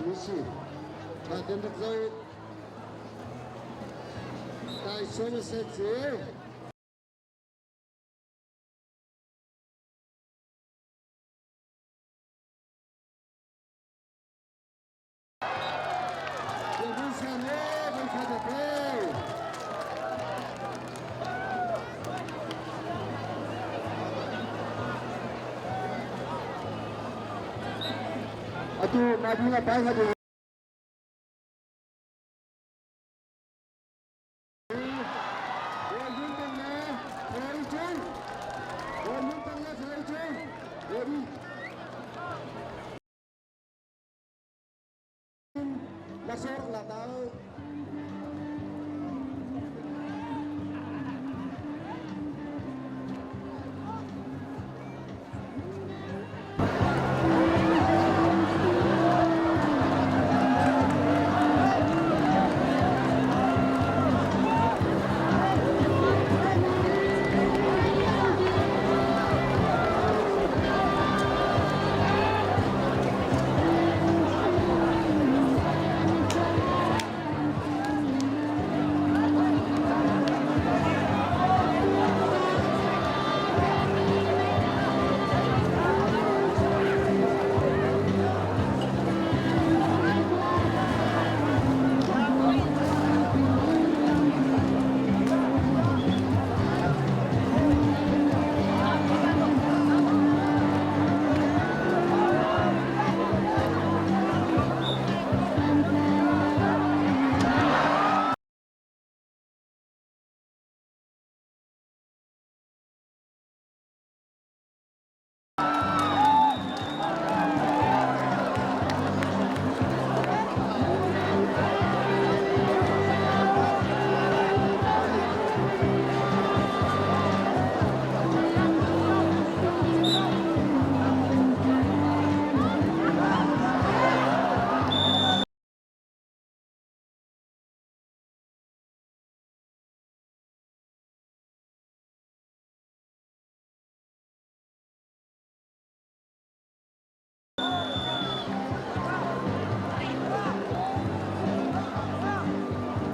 mi si. Tha ten rak zo. Tai Somerset si. Atu Madina pai hadu. Masuk lah tahu.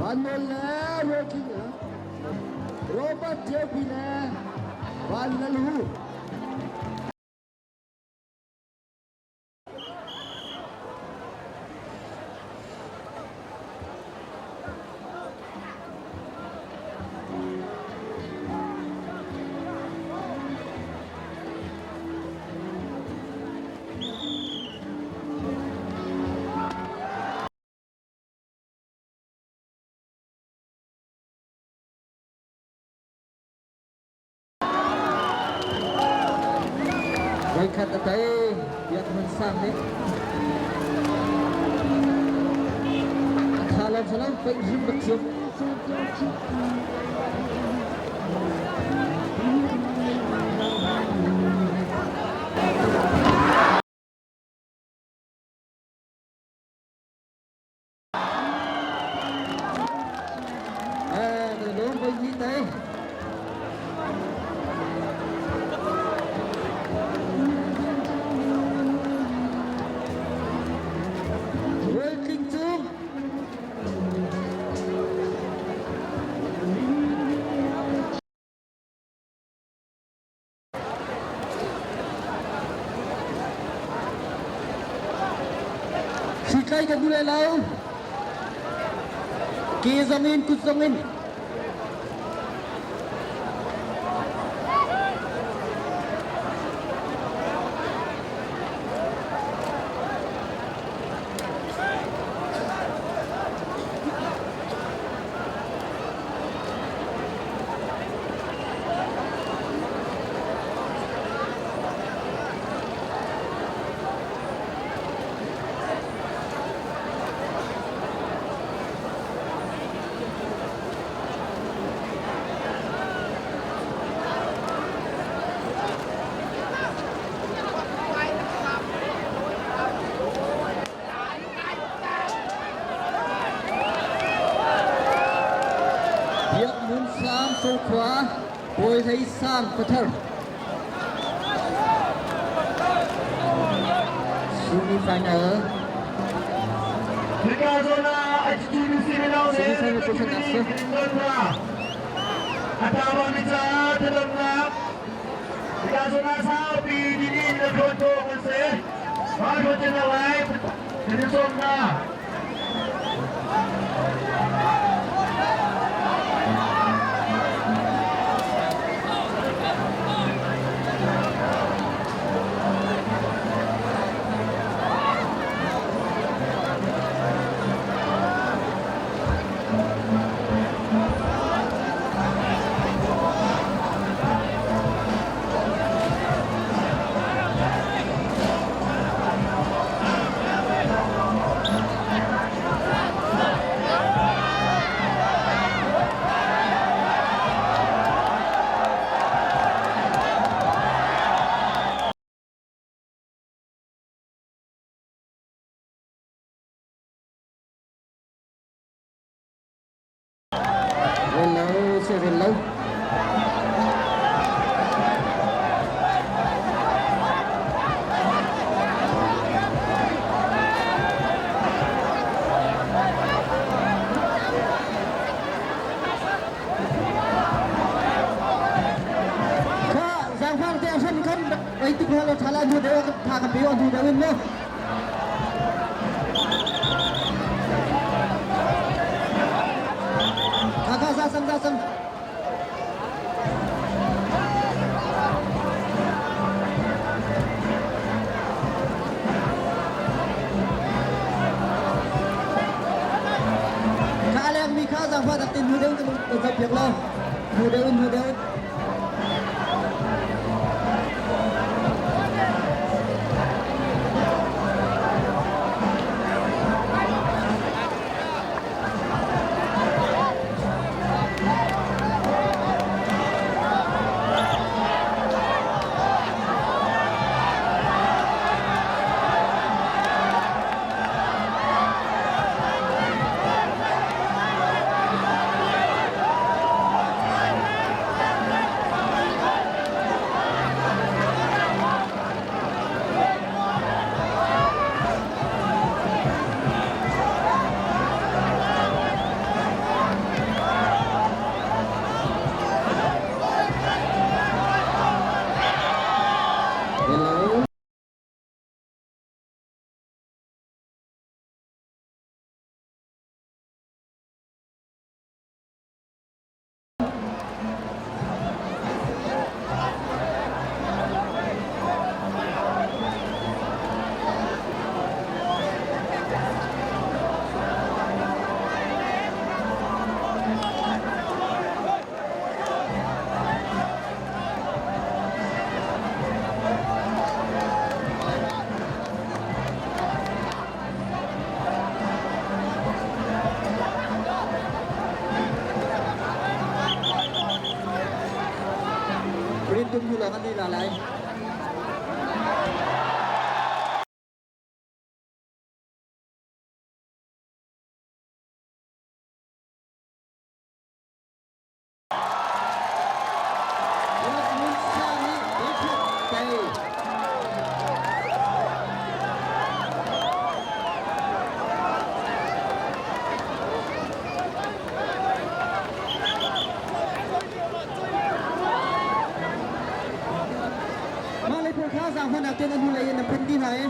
Van Nawl le Roking Robert Ṭiaupi le Van Lal Hu. Voikhat a tei Biak Hmun Sang nih a tha lawng si lo peih hrim bak thiam. Lawm voi hnih te. Rual Tling Cung. Hritlai kan duh lai lo. Ke zong in kut zong in. Biak Mun Sang Sokhua Bawi Hlei Sang Pathar Semi final. Rel lo si rel lo. Kha zaangfang te hran khan ei tuk hna lo tha la nu deuh tha kan pe nu deuh in mu. Kha kha za sang za sang. Kha leng mi kha zaangfah tak tin nu deuh kan zoh piak lo. Nu deuh in nu deuh. Hello. Rintum hu lawng an ni la lai. Mah le phur kha zaangfahnak tein a hnulei in na phun ti hna i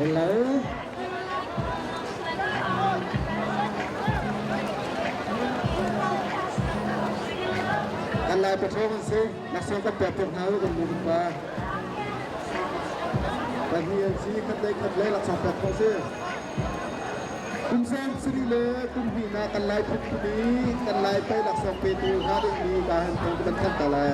Hello. Kan lai pathawng an si. Laksawng kan pek piak hna u kan nu kan pa. Pahnih an si khat le khat le laksawng pek khawh si. Kum sang sarih le kum hnihnak kan lai phun i kan lai pai laksawng petu hnga dingmi ka han thong kan thanh ta lai.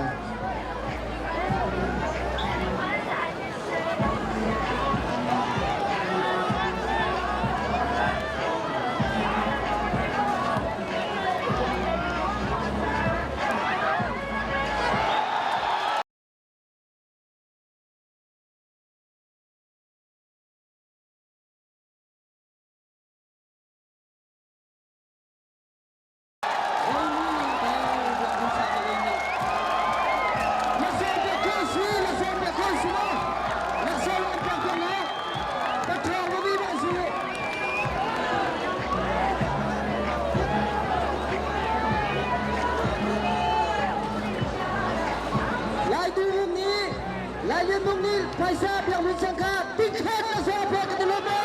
Lian Mung nih phaisa Biak Hmun Sang kha tingkhat na sawh pek ka ti lo maw?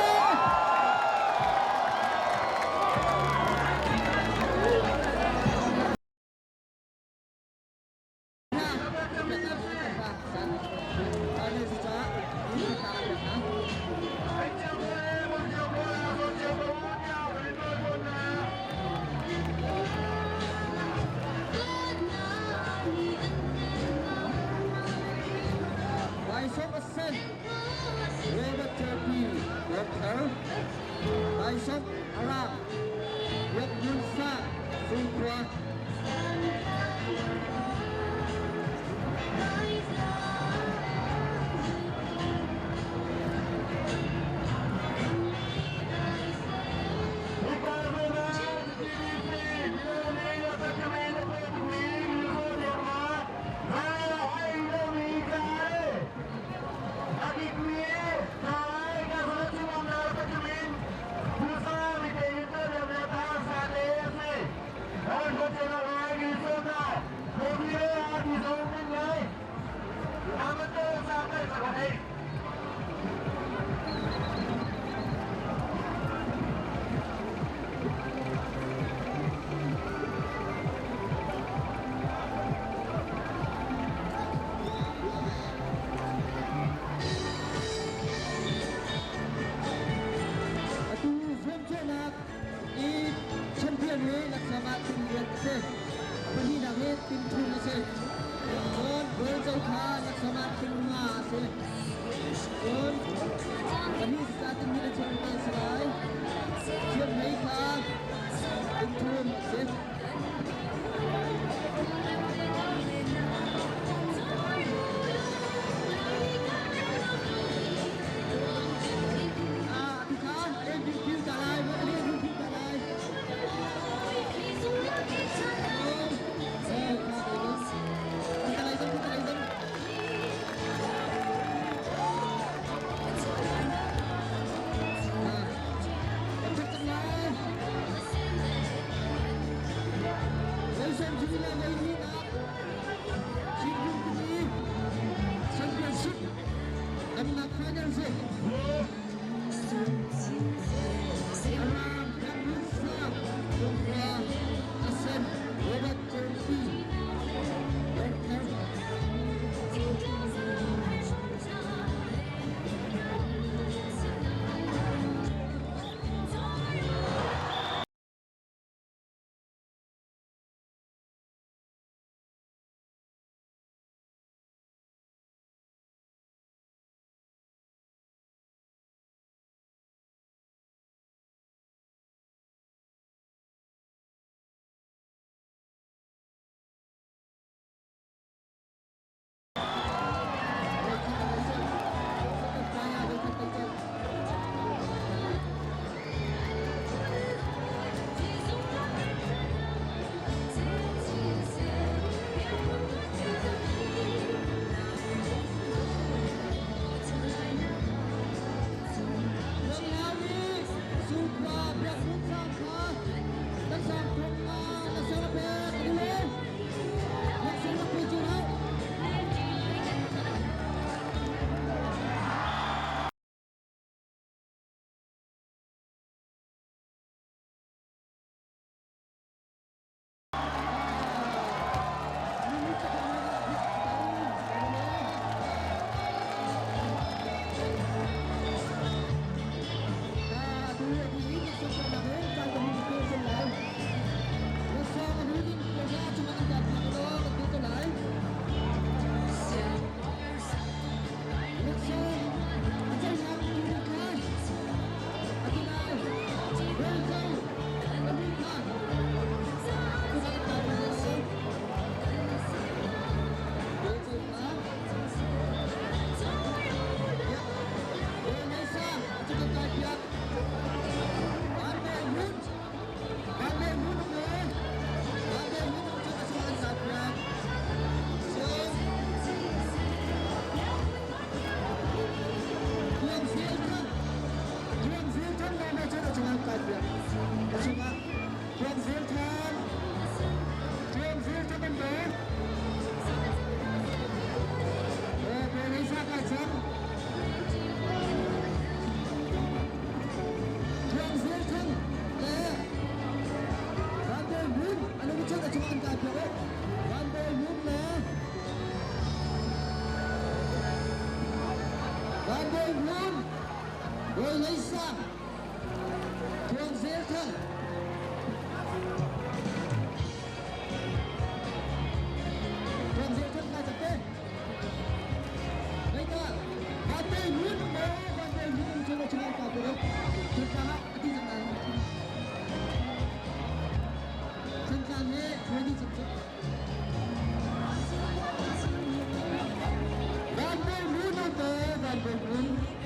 Atu zuamcawhnak i champion hi laksawng ah tin lian a si. A pahnihnak hi tin thum a si. Cun goal co kha laksawng ah tin nga a si. Cun pahnih ca tin hnih le cheu te si lai. Thiamhlei kha tin thum a si. Bawi Hmun, Bawi Lei Sang, Thuang Zel Thang. Thuang Zel Thang ka cak te. Leika, Van Bawi Hmun mo, Van Bawi Hmun chung chung ka tu. Thantlang ah ati cang lai. Thantlang he ready cang cu. Van Bawi Hmun te, Van Bawi Hmun.